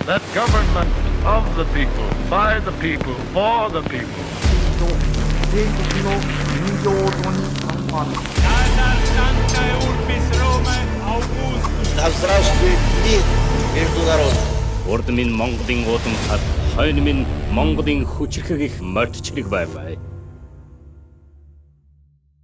That government of the people, by the people, for the people. 米国の人形に参加。 Да здравствует мир между народами! Урд минь Монголын уудамхар, хойно минь Монголын хүчирхэг их морьд чирэг байвай.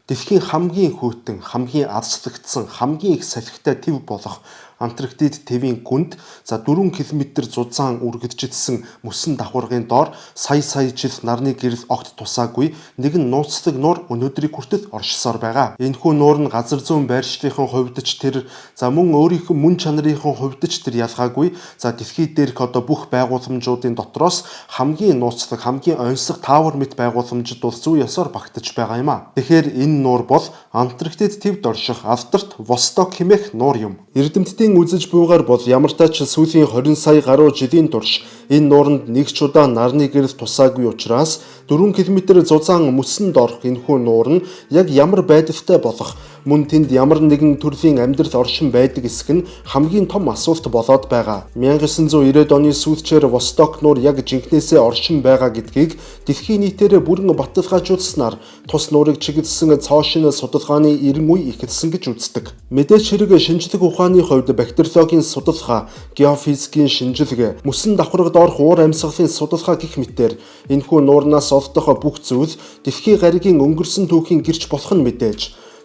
Дэлхийн хамгийн хүйтэн, хамгийн азчлагдсан, хамгийн их салхитай төв болох Антарктид тивийн гүнд за 4 км зузаан үргэлжилсэн мөсөн давхаргын доор сая сая жил нарны гэрэл огт тусаагүй нэгэн нууцлаг нуур өнөөдрийг хүртэл оршсоор байгаа. Энэхүү нуур нь газар зүүн байршлынхан хувьд ч тэр за мөн өөрийнх нь мөн чанарынхан хувьд ч тэр ялгаагүй за дэлхий дээрх одоо бүх байгууламжуудын дотроос хамгийн нууцлаг, хамгийн онцлог таавар мэт байгууламжид бол зүй ёсоор багтаж байгаа юм а. Тэгэхээр энэ нуур бол Антарктид твд орших алдарт Восток хэмээх нуур юм. Эрдэмтдийн үзэж буйгаар бол ямартай ч сүүлийн 20 сая гаруй жилийн турш энэ нууранд нэг ч удаа нарны гэрэл тусаагүй учраас 4 км зузаан мөсөн доорх энэхүү нуур нь яг ямар байдалтай болох мөн тэнд ямар нэгэн төрлийн амьдрал оршин байдаг эсэх нь хамгийн том асуулт болоод байгаа. 1990-ад оны сүүлчээр Восток нуур яг жинхнээсээ оршин байгаа гэдгийг дэлхийн нийтээр бүрэн баталгаажуулснаар тус нуурыг чиглэсэн цоо шинэ судалгааны 90 үе эхэлсэн гэж үздэг. Мэдээч хэрэг шинжлэх ухааны хувьд бактериологийн судалгаа, геофизикийн шинжилгээ, мөсөн давхарга доорх уур амьсгалын судалгаа гэх мэтээр энэхүү нуурнаас олдох бүх зүйл дэлхийн гаригийн өнгөрсөн түүхийн гэрч болох нь мэдээж.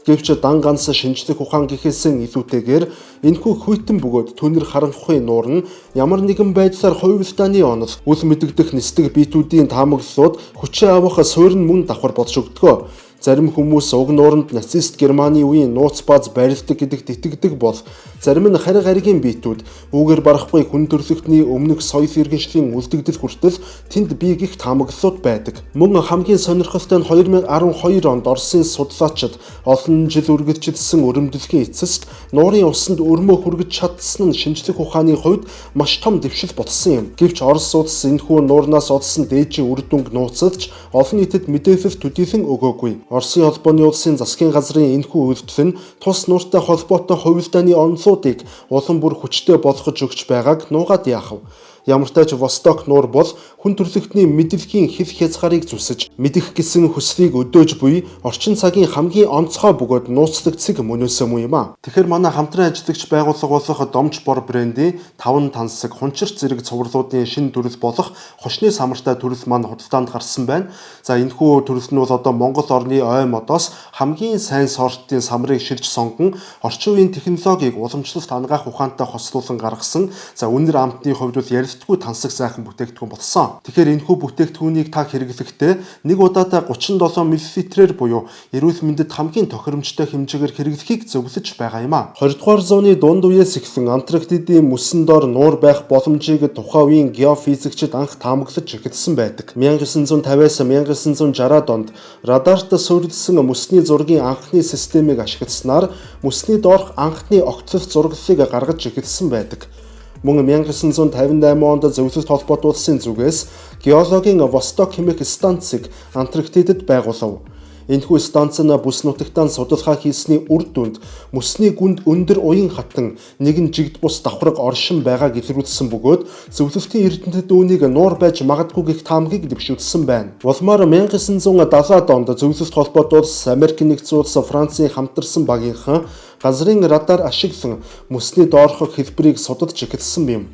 Гэвч дан ганц шинжлэх ухаан гэхээсэн илүүтэйгээр энэхүү хүйтэн бөгөөд түнэр харанхуй нуур нь ямар нэгэн байдлаар хувилдааны онол, үл мэдэгдэх нисдэг биетүүдийн таамаглалууд хүчээ авах суурин мөн давхар болж өгдөг. Зарим хүмүүс уг нууранд нацист Германы үеийн нууц бааз барилдаг гэдэгт итгэдэг бол зарим нь харь гаригийн биетүүд үүгээр барахгүй хүн төрөлхтний өмнөх соёл иргэншлийн үлдэгдэл хүртэл тэнд бий гих таамаглалууд байдаг. Мөн хамгийн сонирхолтой нь 2012 онд Оросын судлаачид олон жил үргэлжилсэн өрөмдлөгийн эцэст нуурын усанд өрмөө хүргэж чадсан нь шинжлэх ухааны хувьд маш том дэвшил болсон юм. Гэвч Орос улс энэхүү нуурнаас олсон дээжийн үр дүнг нууцлж олон нийтэд мэдээлэл төдийлөн өгөөгүй. Оросын холбооны улсын засгийн газрын энэхүү үйлдэл нь тус нууртай холбоотой хувилдааны онолуудыг улам бүр хүчтэй болгож өгч байгааг нуугаад яах вэ? Ямартай ч Восток нуур бол хүн төрөлхтний мэдлэгийн хил хязгаарыг зүсэж мэдэх гэсэн хүслийг өдөөж буй орчин цагийн хамгийн онцгой бөгөөд нууцлаг цэг мөнөөсөө муу юм а. Тэгэхээр манай хамтран ажиллагч байгууллага болох Домж бор брендийн 5 тансаг хунчирч зэрэг цувралуудын шинэ төрөл болох хошны самартай төрөл маань худалдаанд гарсан байна. За энэхүү төрөл нь бол одоо Монгол орны ой модоос хамгийн сайн сортын самрыг шилж сонгон орчин үеийн технологиг уламжлалт ангаах ухаантай хослуулан гаргасан. За үнэр амтны хувьд бол ярилцдаггүй тансаг сайхан бүтээгдэхүүн болсон. Тэгэхээр энэхүү бүтээгдэхүүнийг та хэрэглэхдээ нэг удаадаа 37 мл-ээр буюу эрүүл мэндэд хамгийн тохиромжтой хэмжээгээр хэрэглэхийг зөвлөж байгаа юм а. 20 дугаар зууны дунд үеэс эхлэн Антарктидын мөсөн дор нуур байх боломжийг тухайн үеийн геофизикчид анх таамаглаж эхэлсэн байдаг. 1950-аас 1960-ад онд радарт суурилсан мөсний зургийн анхны системийг ашигласнаар мөсний доорх анхны огтлол зураглалыг гаргаж эхэлсэн байдаг. Мөн 1958 онд Зөвлөлт холбоот улсын зүгээс геологийн Восток хэмээх станцыг Антарктидад байгуулав. Энэхүү станц нь бүс нутагтаа судалгаа хийсний үр дүнд мөсний гүнд өндөр уян хатан нэгэн жигд бус давхарга оршин байгааг илрүүлсэн бөгөөд зөвлөлтийн эрдэмтэд үүнийг нуур байж магадгүй гэх таамагийг дэвшүүлсэн байна. Улмаар 1970-ад онд Зөвлөлт холбоот улс, Америк нэгдсэн улс, Францын хамтарсан багийнхан газрын радар ашиглан мөсний доорх хэлбэрийг судалж эхэлсэн юм.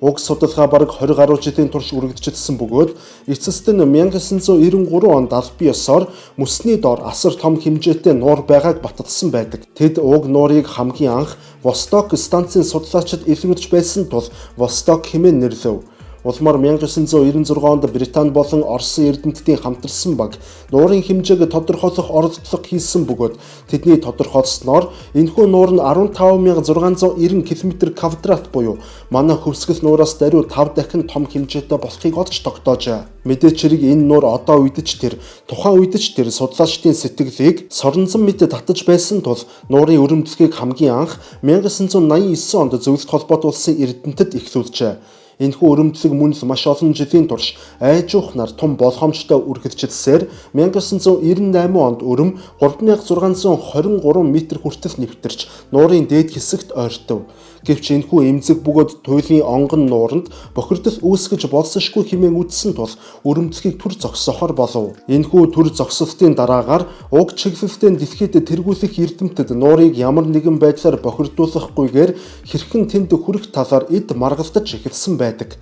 Уг судалгаа бараг 20 гаруй жилийн турш үргэлжилсэн бөгөөд эцэст нь 1993 онд албан ёсоор мөсний дор асар том хэмжээтэй нуур байгааг баталсан байдаг. Тэд уг нуурыг хамгийн анх Восток станцын судлаачид илрүүлж байсан тул Восток хэмээн нэрлэв. Улмаар 1996 онд Британи болон Оросын эрдэмтдийн хамтарсан баг нуурын хэмжээг тодорхойлох оролдлого хийсэн бөгөөд тэдний тодорхойлсноор энэхүү нуур нь 15690 км квадрат буюу манай хөвсгөл нуураас даруй 5 дахин том хэмжээтэй болохыг олж тогтоожээ. Мэдээч хэрэг энэ нуур одоо үед ч тэр тухайн үед ч тэр судлаачдын сэтгэлийг соронзон мэт татаж байсан тул нуурын өрөмдлөгийг хамгийн анх 1989 онд Зөвлөлт холбоот улсын эрдэмтэд эхлүүлжээ. Энэхүү өрөмдлөг мөн л маш олон жилийн турш айжуухнаар том болгоомжтой үргэлжилсээр 1998 онд өрөм 3623 м хүртэл нэвтэрч нуурын дээд хэсэгт ойртов. Гэвч энэхүү эмзэг бөгөөд туйлын онгон нууранд бохирдол үүсгэж болсошгүй хэмээн үзсэн тул өрөмдлөгийг түр зогсоохоор болов. Энэхүү түр зогсолтын дараагаар уг чиглэлтэй дэлхийд тэргүүлэх эрдэмтэд нуурыг ямар нэгэн байдлаар бохирдуулахгүйгээр хэрхэн тэнд хүрэх талаар эд маргалдаж эхэлсэн байдаг.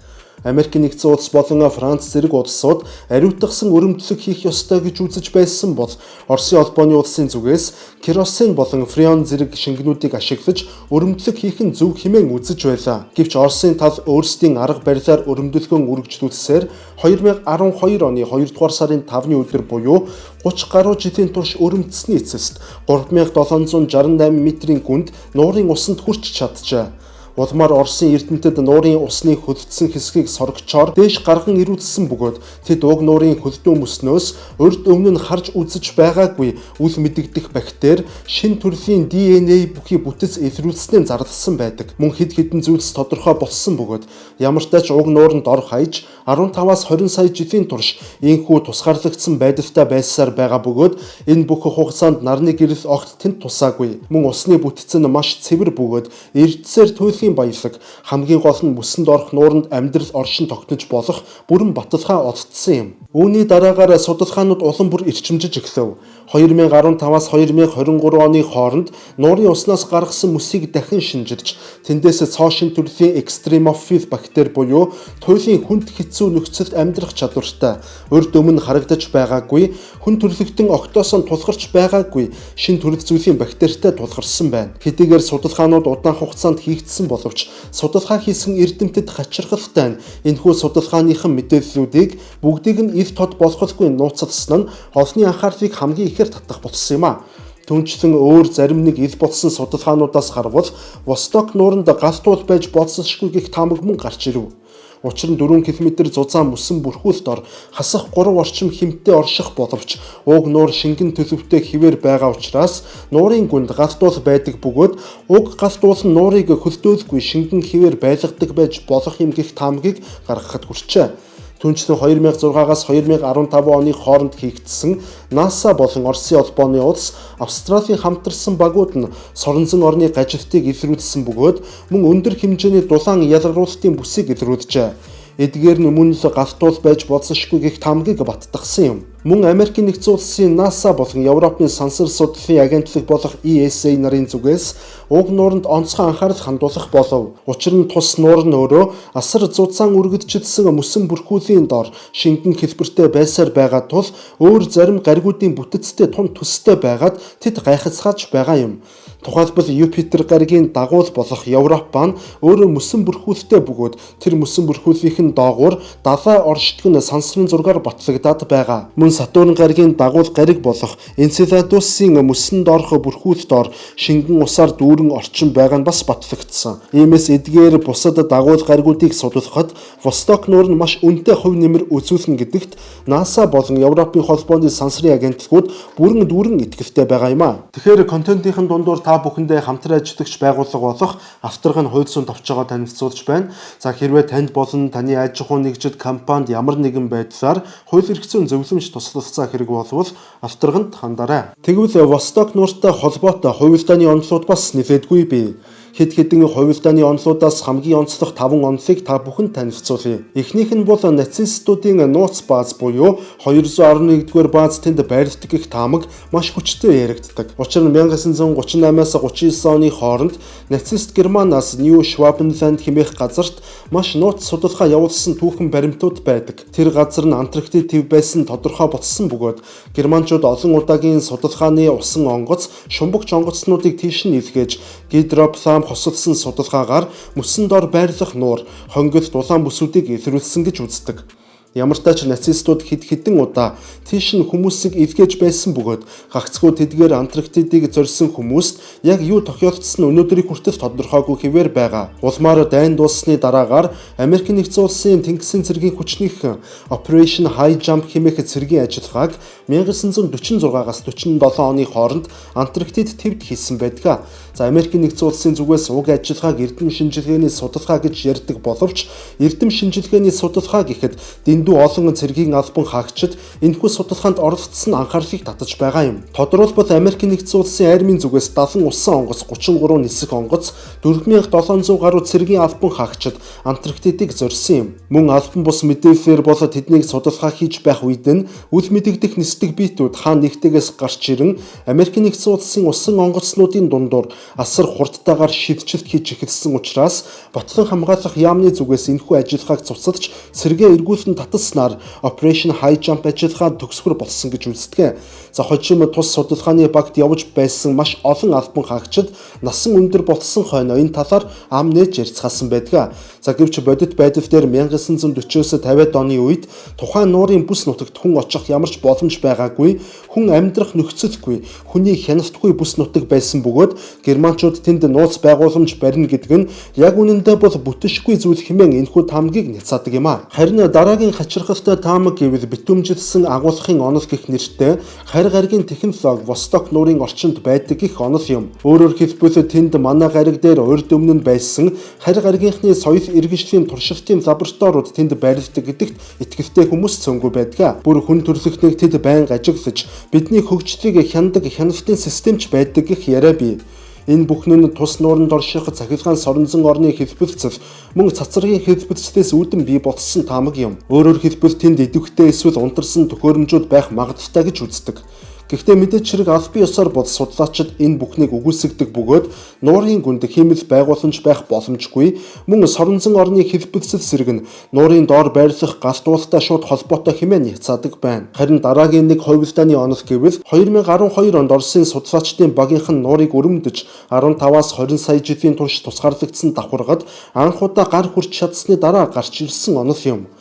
Америк нэгдсэн улс болон Франц зэрэг улсууд ариутгасан өрөмдлөг хийх ёстой гэж үзэж байсан бол Оросын холбооны улсын зүгээс керосин болон фреон зэрэг шингэнүүдийг ашиглаж өрөмдлөг хийх нь зөв хэмээн үзэж байлаа. Гэвч Оросын тал өөрсдийн арга барилаар өрөмдлөгөө үргэлжлүүлсээр 2012 оны 2 дугаар сарын 5-ны өдөр буюу 30 гаруй жилийн турш өрөмдсөний эцэст 3768 метрийн гүнд нуурын усанд хүрч чаджээ. Улмаар Оросын эрдэмтэд нуурын усны хөлдсөн хэсгийг сорогчоор дээш гарган ирүүлсэн бөгөөд тэд уг нуурын хөлдөө мөснөөс урд өмнө нь харж үзэж байгаагүй үл мэдэгдэх бактери шинэ төрлийн DNA бүхий бүтэц илрүүлснээ зарласан байдаг. Мөн хэд хэдэн зүйлс тодорхой болсон бөгөөд ямартай ч уг нууранд ор хаяж 15-аас 20 сая жилийн турш ийнхүү тусгаарлагдсан байдалтай байсаар байгаа бөгөөд энэ бүх хугацаанд нарны гэрэл огт тэнд тусаагүй. Мөн усны бүтэц нь маш цэвэр бөгөөд эрдэсээр туйлын баялаг, хамгийн гол нь мөсөнд орох нууранд амьдрал оршин тогтнож болох бүрэн баталгаа олдсон юм. Үүний дараагаар судалгаанууд улам бүр эрчимжиж эхлэв. 2015-аас 2023 оны хооронд нуурын уснаас гаргасан мөсийг дахин шинжирч, тэндээс цоо шинэ төрлийн экстремофил бактери буюу туйлын хүнд хэцүү нөхцөлд амьдрах чадвартай, урд өмнө харагдаж байгаагүй, хүн төрөлхтөн октоосон тулгарч байгаагүй шинэ төрөл зүйлийн бактеритай тулгарсан байна. Хэдийгээр судалгаанууд удаан хугацаанд хийгдсэн боловч судалгаа хийсэн эрдэмтэд хачирхалтай нь энэхүү судалгааныхан мэдээллүүдийг бүгдийг нь ил тод болгохгүй нууцласан нь олонний анхаарлыг хамгийн ихээр татах болсон юм а. Түүнчлэн өөр зарим нэг ил болсон судалгаануудаас харвал Восток нууранд гал туул байж болсошгүй гэх таамаг мөн гарч ирэв. Учир нь 4 км зузаан мөсөн бүрхүүлд ор хасах 3 орчим хэмтээ орших боловч уг нуур шингэн төлөвтэй хിവэр байгаа учраас нуурын гүнд гал туул байдаг бөгөөд уг гал туул нь нуурыг хөлдөөлгүй шингэн хിവэр байлгадаг байж болох юм гэх таамагийг гаргахад хүрчээ. Түүнчлэн 2006-аас 2015 оны хооронд хийгдсэн NASA болон Оросын холбооны улс, Австралийн хамтарсан багууд нь соронзон орны гажигтыг илрүүлсэн бөгөөд мөн өндөр хэмжээний дулаан ялгаруулалтын бүсийг илрүүлжээ. Эдгээр нь мөн л гал туул байж болзошгүй гэх таамагийг баттгасан юм. Мөн Америкийн нэгдсэн улсын NASA болон Европын сансар судлалын агентлаг болох ESA нарын зүгээс уг нууранд онцгой анхаарал хандуулах болов. Учир нь тус нуур нь өөрөө асар зузаан үргэлжилсэн мөсөн бүрхүүлийн дор шингэн хэлбэртэй байсаар байгаа тул өөр зарим гаригуудын бүтэцтэй тун төстэй байгаад тэд гайхацгааж байгаа юм. Тухайлбал Юпитер гаригийн дагуул болох Европ нь өөрөө мөсөн бүрхүүлтэй бөгөөд тэр мөсөн бүрхүүлийнх нь доогуур далай оршдог нь сансрын зургаар батлагдаад байгаа. Мөн Сатурн гаригийн дагуул гариг болох Энцеладусын мөсөн доорх бүрхүүл дор шингэн усаар дүүрэн орчин байгаа нь бас батлагдсан. Иймээс эдгээр бусад дагуул гаригуудыг судлахад Восток нуур нь маш үнэтэй хувь нэмэр үзүүлнэ гэдэгт NASA болон Европын холбооны сансрын агентлагууд бүрэн дүүрэн итгэлтэй байгаа юм а. Тэгэхээр контентын дундуур та бүхэндээ хамтран ажиллагч байгууллага болох авторг нь хууль зүйн товчоогоо танилцуулж байна. За хэрвээ танд болон таны аж ахуйн нэгжид компанид ямар нэгэн байдлаар хууль эрх зүйн зөвлөмж туслалцаа хэрэг болвол авторгонд хандаарай. Тэгвэл Восток нууртай холбоотой хувилдааны онцлууд бас нэлээдгүй бий. Хэд хэдэн хувилдааны онцлуудаас хамгийн онцлог 5 онцлыг та бүхэнд танилцуулъя. Эхнийх нь бол нацистуудын нууц бааз буюу 211-р бааз тэнд байрладаг гэх таамаг маш хүчтэй яригддаг. Учир нь 1938-аас 39 оны хооронд нацист Германаас Нью Швабенланд хэмээх газарт маш нууц судалгаа явуулсан түүхэн баримтууд байдаг. Тэр газар нь Антарктид төв байсан тодорхой болсон бөгөөд германчууд олон удаагийн судалгааны усан онгоц, шумбагч онгоцнуудыг тийш нь илгээж гидроплан хосолсон судалгаагаар мөсөн дор байрлах нуур, хонгил дулаан бүсүүдийг илрүүлсэн гэж үздэг. Ямартай ч нацистууд хэд хэдэн удаа тийш нь хүмүүсийг илгээж байсан бөгөөд гагцхүү тэдгээр Антарктидыг зорьсон хүмүүст яг юу тохиолдсон нь өнөөдрийг хүртэл тодорхойгүй хэвээр байгаа. Улмаар дайн дууссаны дараагаар Америк нэгдсэн улсын тэнгисийн цэргийн хүчнийхэн Operation High Jump хэмээх цэргийн ажиллагааг 1946-аас 47 оны хооронд Антарктид твд хийсэн байдаг. За Америк нэгдсэн улсын зүгээс уг ажиллагааг эрдэм шинжилгээний судалгаа гэж ярьдаг боловч эрдэм шинжилгээний судалгаа гэхэд дэндүү дэндүү олон цэргийн албан хаагчид энэхүү судалгаанд оролцсон анхаарлыг татаж байгаа юм. Тодорхойлбол Америкийн нэгдсэн улсын армийн зүгээс 70 усан онгоц, 33 нисэх онгоц, 4700 гаруй цэргийн албан хаагчид Антарктидыг зорьсон юм. Мөн албан бус мэдээллээр бол тэднийг судалгаа хийж байх үед нь үл мэдэгдэх нисдэг биетүүд хаан нэгтээс гарч ирэн Америкийн нэгдсэн улсын усан онгоцнуудын дундуур асар хурдтайгаар шидчилт хийж эхэлсэн учраас Батлан хамгаалах яамны зүгээс энэхүү ажиллагааг цуцалж сэргээ эргүүлэн татаснаар Operation High Jump ажиллагаа төгсгөр болсон гэж үздэг. За хожим тус судалгааны багт явж байсан маш олон албан хаагчид насан өндөр болсон хойно энэ талаар ам нээж ярьцгаасан байдаг. За гэвч бодит байдал дээр 1940-оос 50-ад оны үед тухайн нуурын бүс нутагт хүн очих ямар ч боломж байгаагүй, хүн амьдрах нөхцөлгүй, хүний хяналтгүй бүс нутаг байсан бөгөөд германчууд тэнд нууц байгууламж барина гэдэг нь яг үнэндээ бол бүтшгүй зүйл хэмээн энэхүү таамагийг няцаадаг юм а. Харин дараагийн хачирхалтай таамаг гэвэл битүүмжилсэн агуулгын онол гэх нэртэй харь гаригийн технологи Восток нуурын орчинд байдаг гэх онол юм. Өөрөөр хэлбэл тэнд манай гариг дээр урд өмнө нь байсан харь гаригийнхны соёл иргэншлийн туршилтын лабораториуд тэнд байрладаг гэдэгт итгэлтэй хүмүүс цөөнгүй байдаг. Бүр хүн төрөлхтнийг тэд байнга ажиглаж бидний хөгжлийг хянадаг хяналтын системч байдаг гэх яриа бий. Энэ бүхэн нь тус нууранд орших цахилгаан соронзон орны хэлбэлцэл мөн цацрагийн хэлбэлцлээс үүдэн бий болсон таамаг юм. Өөрөөр хэлбэл тэнд идэвхтэй эсвэл унтарсан төхөөрөмжүүд байх магадлалтай гэж үздэг. Гэхдээ мэдээж хэрэг албан ёсоор бол судлаачид энэ бүхнийг үгүйсгэдэг бөгөөд нуурын гүнд хиймэл байгууламж байх боломжгүй. Мөн соронзон орны хэлбэлцэл сэрэг нь нуурын доор байрлах галт уултай шууд холбоотой хэмээн няцаадаг байна. Харин дараагийн нэг хувилдааны онол гэвэл 2012 онд Оросын судлаачдын багийнх нь нуурыг өрөмдөж 15-аас 20 сая жилийн турш тусгаарлагдсан давхаргад анх удаа гар хүрч чадсны дараа гарч ирсэн онол юм.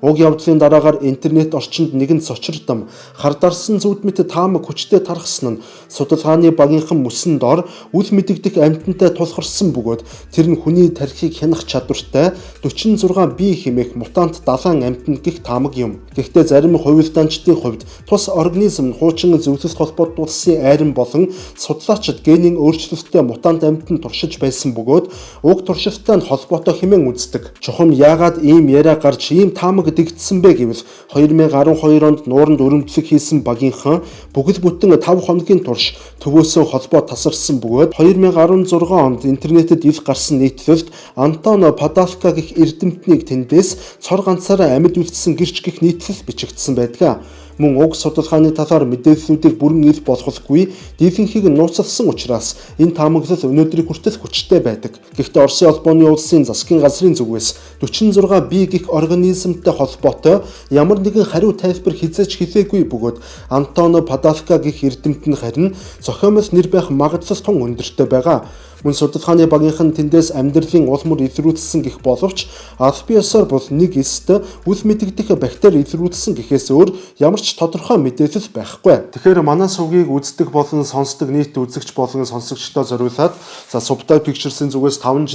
Уг явдлын дараагаар интернет орчинд нэгэн цочирдам хардарсан зүуд мэт таамаг хүчтэй тархсан нь судалгааны багийнхан мөсөн дор үл мэдэгдэх амьтантай тулгарсан бөгөөд тэр нь хүний тархийг хянах чадвартай 46 B хэмээх мутант далайн амьтан гэх таамаг юм. Гэхдээ зарим хувилдаанчдын хувьд тус организм нь хуучин зөвлөлт холбоот улсын айран болон судлаачид генийн өөрчлөлттэй мутант амьтан туршиж байсан бөгөөд уг туршилттай нь холбоотой хэмээн үздэг. Чухам яагаад ийм яриа гарч ийм таамаг дэгдсэн бэ гэвэл 2012 онд нууранд өрөмдлөг хийсэн багийнхан бүгд бүтэн 5 хоногийн турш төвөөсөн холбоо тасарсан бөгөөд 2016 онд интернетэд ил гарсан нийтлэлд Антон Падалка гэх эрдэмтнийг тэндээс цор ганцаараа амьд үлдсэн гэрч гэх нийтлэл бичигдсэн байдаг. Мөн уг судалгааны талаар мэдээллүүдийг бүрэн ил болгохгүй дийлэнхийг нууцласан учраас энэ таамаглал өнөөдрийг хүртэл хүчтэй байдаг. Гэхдээ Оросын холбооны улсын засгийн газрын зүгээс 46 B гэх организмтай холбоотой ямар нэгэн хариу тайлбар хэзээ ч хэлээгүй бөгөөд Антоно Падалка гэх эрдэмтэн харин зохиомол нэр байх магадлал тун өндөртэй байгаа. Мөн судалгааны багийнх нь тэндээс амьдралын улмөр илрүүлсэн гэх боловч албан ёсоор бол нэг эст үл мэдэгдэх бактери илрүүлсэн гэхээс өөр ямар ч тодорхой мэдээлэл байхгүй. Тэгэхээр манай сувгийг үздэг болон сонсдог нийт үзэгч болон сонсогчдод зориулаад за Subtai Pictures-ийн зүгээс 5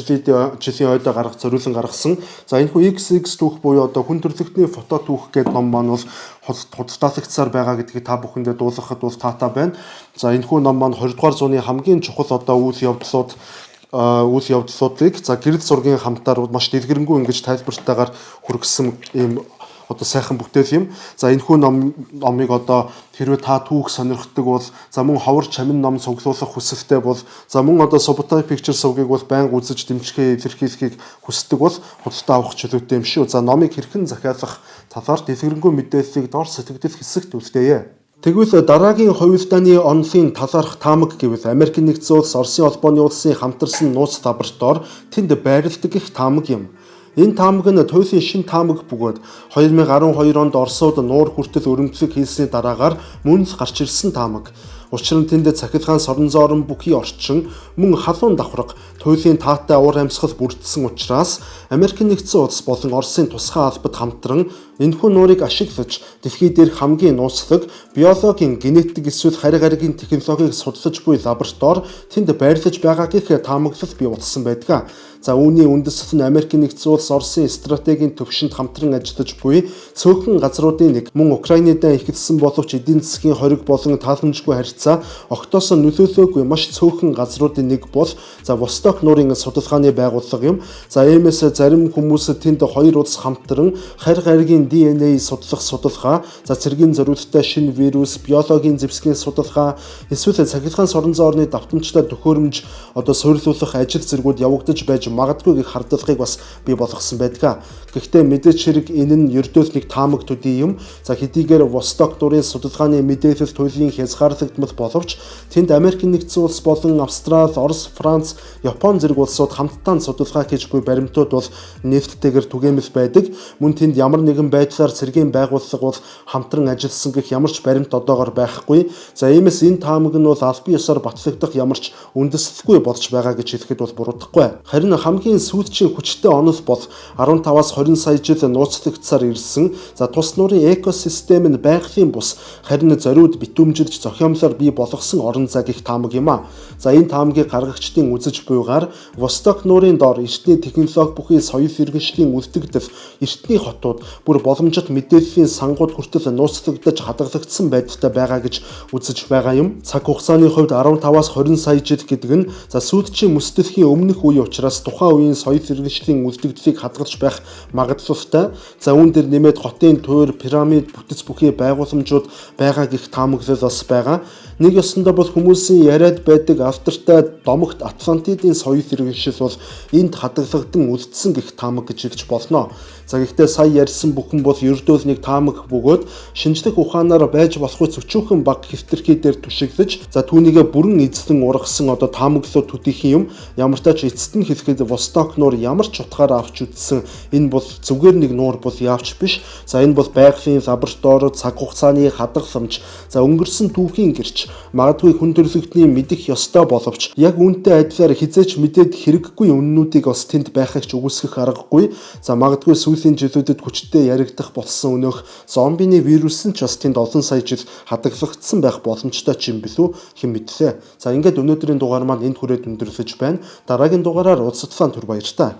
жилийн ойдоо гаргах зориулан гаргасан. За энэхүү XX түүх буюу одоо хүн төрөлхтний фото түүх гэдэг ном маань бол худалдаалагдсаар байгаа гэдгийг та бүхэндээ дуулгахад бол таатай байна. За энэхүү ном маань 20 дугаар зууны хамгийн чухал одоо үйл явдлуудыг за гэрэл зургийн хамтаар маш дэлгэрэнгүй ингэж тайлбартайгаар хүргэсэн ийм одоо сайхан бүтээл юм. За энэхүү номыг одоо хэрвээ та түүх сонирхдаг бол за мөн ховор чамин ном цуглуулах хүсэлтэй бол за мөн одоо Subutai Pictures сувгийг бол байнга үзэж дэмжихээ илэрхийлэхийг хүсдэг бол худалдаа авах чөлөөтэй юм шүү. За номыг хэрхэн захиалах талаар дэлгэрэнгүй мэдээллийг доор сэтгэгдэл хэсэгт үлдээе. Тэгвэл дараагийн хувилдааны онолын талаарх таамаг гэвэл Америкийн нэгдсэн улс, Оросын холбооны улсын хамтарсан нууц лаборатори тэнд байрладаг гэх таамаг юм. Энэ таамаг нь туйлын шин таамаг бөгөөд 2012 онд Оросууд нуур хүртэл өрөмдлөг хийсний дараагаар мөн л гарч ирсэн таамаг. Учир нь тэнд цахилгаан соронзоорон бүхий орчин мөн халуун давхарга туйлын таатай уур амьсгал бүрдсэн учраас Америкийн нэгдсэн улс болон Оросын тусгай албад хамтран энэхүү нуурыг ашиглаж дэлхий дээрх хамгийн нууцлаг биологийн, генетик эсвэл харь гаригийн технологиг судлаж буй лаборатори тэнд байрлаж байгаа гэх таамаглал бий болсон байдаг. За үүний үндэслэл нь Америкийн нэгдсэн улс Оросын стратегийн төвшөнд хамтран ажиллаж буй цөөхөн газруудын нэг мөн Украины дан эхэлсэн боловч эдийн засгийн хориг болон тааламжгүй харьцаа огтоос нөлөөлөөгүй маш цөөхөн газруудын нэг бол за Восток Восток нуурын судалгааны байгууллага юм. За иймээс зарим хүмүүс тэнд хоёр улс хамтран харь гаригийн DNA судлах судалгаа, за цэргийн зориулттай шинэ вирус, биологийн зэвсгийн судалгаа, эсвэл цахилгаан сорон зоорны давтамжтай төхөөрөмж одоо суурилуулах ажил зэргүүд явагдаж байж магадгүй гэх хардлагыг бас бий болгосон байдаг. Гэхдээ мэдээж хэрэг энэ нь ердөөл нэг таамаг төдий юм. За хэдийгээр Восток нуурын судалгааны мэдээлэл туйлын хязгаарлагдмал боловч тэнд Америк нэгдсэн улс болон Австрали, Орос, Франц, Япон зэрэг улсууд хамтдаа судалгаа хийж буй баримтууд бол нээлттэйгээр түгээмэл байдаг. Мөн тэнд ямар нэгэн байдлаар цэргийн байгууллага бол хамтран ажилласан гэх ямар ч баримт одоогор байхгүй. За иймээс энэ таамаг нь бол албан ёсоор батлагдах ямар ч үндэслэлгүй болж байгаа гэж хэлэхэд бол буруудахгүй. Харин хамгийн сүүлчийн хүчтэй онол бол 15-аас 20 сая жил нууцлагдсаар ирсэн. За тус нуурын экосистем нь байгалийн бус харин зориуд битүүмжилж зохиомлоор бий болгосон орон зай гэх таамаг юм а. За энэ таамагийг гаргагчдын үзэж буйгаар Восток нуурын доор эртний технологи бүхий соёл иргэншлийн үлдэгдэл, эртний хотууд бүр боломжит мэдээллийн сангууд хүртэл нууцлагдаж хадгалагдсан байдалтай байгаа гэж үзэж байгаа юм. Цаг хугацааны хувьд 15-аас 20 сая жил гэдэг нь за сүүлчийн мэс дэлхийн өмнөх үе учраас тухайн үеийн соёл иргэншлийн үлдэгдлийг хадгалж байх магадлалтай. За үүн дээр нэмээд хотын туйр, пирамид, бүтэц бүхий байгууламжууд байгаа гэх таамаглал бас байгаа. Нэг ёсондоо бол хүмүүсийн яриад байдаг алдартай домогт Атлантидын соёл иргэншил бол энд хадгалагдан үлдсэн гэх таамаг гэж хэлж болно. За гэхдээ сая ярьсан бүхэн бол ердөөл нэг таамаг бөгөөд шинжлэх ухаанаар байж болохгүй өчүүхэн баг хэвтэрхий дээр түшиглэж за түүнийгээ бүрэн эзлэн ургасан одоо таамаглуу төдийхэн юм. Ямар ч тач эцэст нь хэлэхэд Восток нуур ямар ч утгаараа авч үзсэн энэ бол зүгээр нэг нуур бол яавч биш. За энэ бол байгалийн лаборатори, цаг хугацааны хадгаламж, за өнгөрсөн түүхийн гэрч, магадгүй хүн төрөлхтний мэдэх ёстой боловч яг үүнтэй адилаар хизээч мэдээд хэрэггүй үннүүдийг бас тэнд байхыг ч үгүйсгэх аргагүй. За магадгүй сүүлийн жилүүдэд хүчтэй яригдах болсон өнөөх зомбины вирус нь ч бас тэнд олон сая жил хадгалагдсан байх боломжтой ч юм билүү, хэн мэдлээ. За ингээд өнөөдрийн дугаар маань энд хүрээд өндөрлөж байна. Дараагийн дугаараар уулзтлаа, түр баяртай.